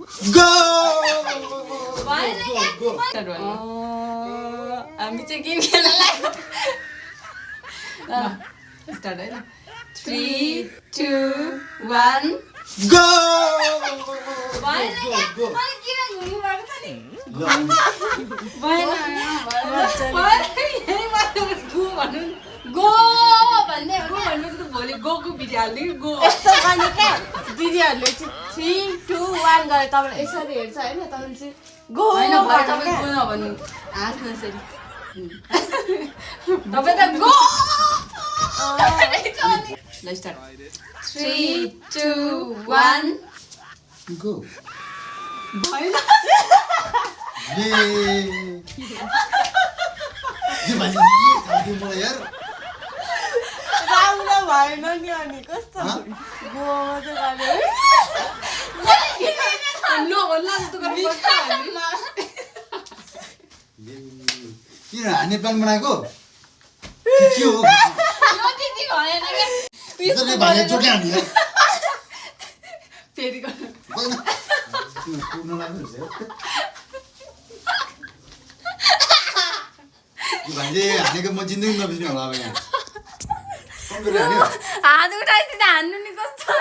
go हामी चाहिँ game खेल्न लाग्यो स्टार्ट होइन 3 2 1 गो भोलि गोको भिडियो हाल्ने गो यस्तो गर्ने क्या दिदीहरूले चाहिँ 3 2 1 गरे तपाईँले यसरी हेर्छ होइन तपाईँले चाहिँ गो होइन भरे तपाईँ गो नभन्नु हाँस्नु यसरी तपाईँ त गो ल स्टार्ट 3 2 1 गो भएन ये मान्छे खाल्थ्यो मलाई यार राम्रो भएन नि अनि कस्तो गो मात्रै गरे नभन्ला जस्तो गर्नुपर्छ किन हाने प्लान बनाएको के हो त्यति भएन क्या जसले भाले चोट्या हाने यार फेरि गर्नु पुग्न लाग्यो भाइले हानेको म जिन्दगी नबिर्ने होला अब यहाँ हात उठाइदिँदा हान्नु नि कस्तो